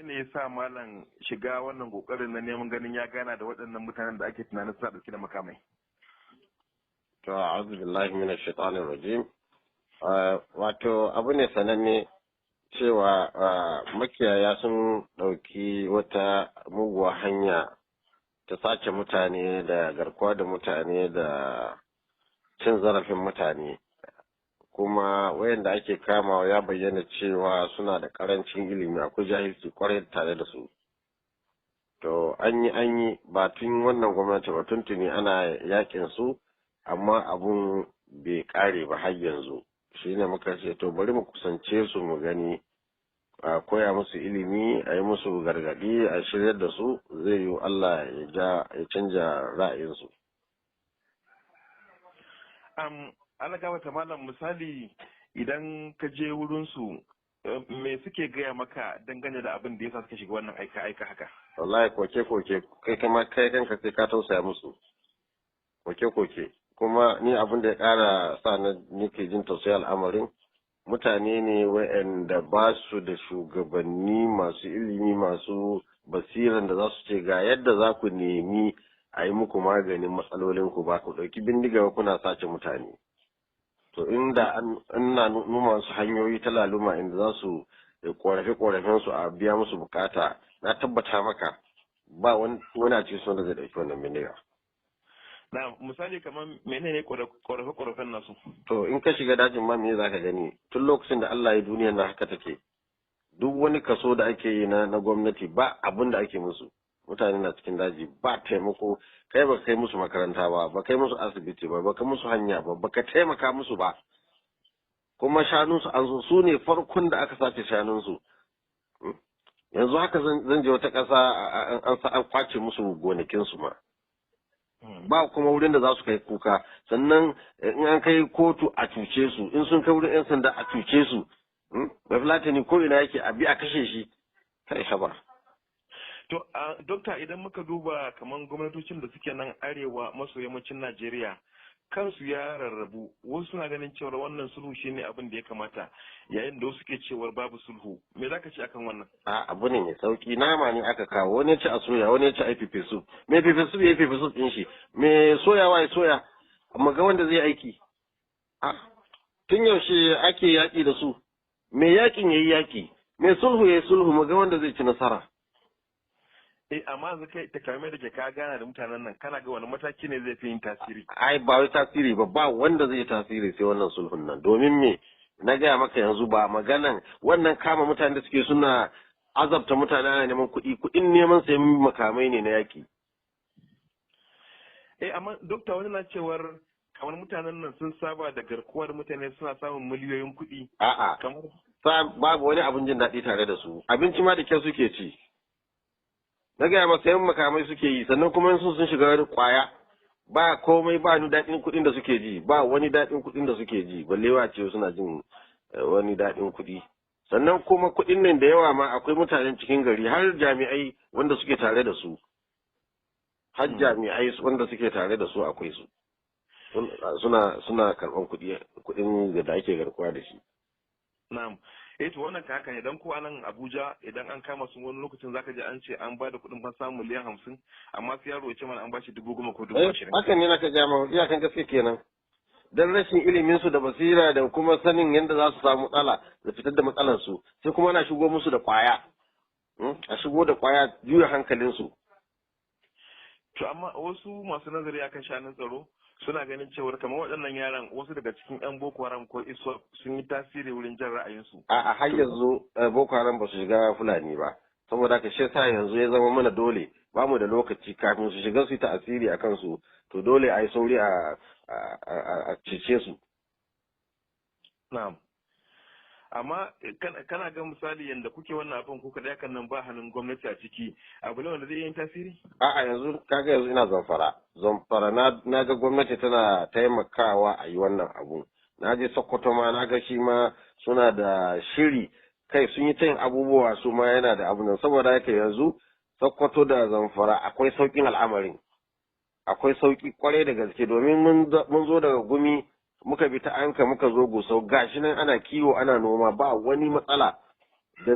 Ne ya sa malam shiga wannan kokarin na neman ganin ya gana da waɗannan mutanen da ake tunanin suna ɗauke da makamai? To, a'udhu billahi minash shaitanir rajim. Wato abu ne sananne cewa makiyaya sun ɗauki wata muguwa hanya ta sace mutane da garkuwa da mutane da cin zarafin mutane, kuma wayanda ake kamawa ya bayyana cewa suna da karancin ilimi, akwai jahilci kwarai tare da su. To, an yi ba tun wannan gwamnati ba, tuntuni ana yakin su, amma abun bai kare ba har yanzu. Shine muka ce to bari mu kusance su mu gani, a koya musu ilimi, a yi musu gargadi, a shiryar da su, zai yi Allah ya ja ya canja ra'ayinsu. Ana gabata malam, misali idan ka je wurinsu, me suke gaya maka dangane da abin da yasa suka shiga wannan aika-aika haka? Wallahi koke-koke, kai kama kai kanka sai ka tausaya musu. Koke-koke. Kuma ni abin da ya kara sa na nake jin tausayi al'amarin, mutane ne waɗanda ba su da shugabanni masu ilimi, masu basiran da za su ce ga yadda za ku nemi a yi muku maganin matsalolinku, ba ku ɗauki bindiga ba kuna sace mutane. To, inda ina numa su hanyoyi ta laluma inda za su korafe korafen su a biya musu bukata, na tabbata maka ba wani a cikin su wanda zai ɗauki wannan bindiga. Na misali kamar menene korafe korafen nasu? To, in ka shiga dajin ma me za ka gani? Tun lokacin da Allah ya duniyar na haka take. Duk wani kaso da ake yi na gwamnati ba abin da ake musu. Mutane na cikin daji ba taimako, kai ba kai musu makaranta ba, ba kai musu asibiti ba, ba kai musu hanya ba, ba ka taimaka musu ba. Kuma shanunsu an zo su ne farkon da aka sace shanunsu. Yanzu haka zan je wata ƙasa an kwace musu gonakinsu ma. Ba kuma wurin da za su kai kuka, sannan in an kai kotu a cuce su, in sun kai wurin 'yan sanda a cuce su. Bafulatani ko ina yake a bi a kashe shi, kai haba. To, dokta, idan muka duba kamar gwamnatocin da suke nan arewa maso yammacin Najeriya, kansu ya rarrabu. Wasu suna ganin cewar wannan sulhu shine abin da ya kamata, yayin da wasu ke cewar babu sulhu. Me za ka ce akan wannan? A abu ne mai sauki, nama ne aka kawo, wani ya ci a soya, wani ya ci a pepper soup. Mai pepper soup ya yi pepper soup din shi, mai soyawa ya soya, amma ga wanda zai aiki. A tun yaushe ake yaƙi da su? Mai yaƙin ya yi yaƙi, mai sulhu ya yi sulhu, mu ga wanda zai ci nasara. Eh, amma yanzu kai takamaimai da ke ka gana da mutanen nan, kana ga wani mataki ne zai fi yin tasiri? Ai ba wai tasiri ba, ba wanda zai tasiri sai wannan sulhun nan. Domin me na gaya maka yanzu, ba maganan wannan kama mutane da suke suna azabta mutane ana neman kuɗi, kuɗin neman sayan makamai ne na yaƙi. Eh, amma dokta, wani na cewar kamar mutanen nan sun saba da garkuwar mutane, suna samun miliyoyin kuɗi. A'a. Kamar Babu wani abun jin daɗi tare da su, abinci ma da kyau suke ci. Na gaya masa sayan makamai suke yi, sannan kuma sun shiga wani kwaya, ba komai, ba ni daɗin kuɗin da suke ji, ba wani daɗin kuɗin da suke ji, balle wa ce suna jin wani daɗin kuɗi. Sannan kuma kuɗin nan da yawa ma akwai mutanen cikin gari, har jami'ai wanda suke tare da su, har jami'ai wanda suke tare da su akwai su suna karɓan kuɗi, kuɗin da ake garkuwa da shi. Na'am. Eh, to wannan ka haka ne, dan ko anan Abuja idan an kama su, wani lokacin zaka ji an ce an bada kuɗin fansa miliyan 50, amma sai yaro ya ce mana an bashi 10,000 ko 20,000. Haka ne naka gama iyakan gaske kenan. Dan rashin ilimin su da basira da kuma sanin yadda za su samu matsala da fitar da matsalar su, sai kuma ana shigo musu da kwaya. A shigo da kwaya juya hankalin su. To, amma wasu masu nazari akan sha'anin tsaro suna ganin cewar kamar waɗannan yaran, wasu daga cikin 'yan Boko Haram ko ISWAP sun yi tasiri wurin jan ra'ayinsu. A'a, har yanzu Boko Haram ba su shiga Fulani ba. Saboda haka shi yasa yanzu ya zama mana dole, ba mu da lokaci kafin su shiga su yi ta'asiri a kansu, to dole a yi sauri a cece su. Na'am. Amma kana ga misali yadda kuke wannan abin kuka ɗaya kan nan ba hannun gwamnati a ciki, abu ne wanda zai yi tasiri? A'a, yanzu kaga yanzu ina Zamfara. Zamfara na ga gwamnati tana taimakawa a yi wannan abu. Na je Sokoto ma na ga shi ma suna da shiri, kai sun yi tayin abubuwa, su ma yana da abu nan. Saboda haka yanzu Sokoto da Zamfara akwai sauƙin al'amarin. Akwai sauƙi kwarai da gaske, domin mun zo daga Gumi, muka bi ta Anka, muka zo Gusau, gashi nan ana kiwo, ana noma, ba wani matsala. Da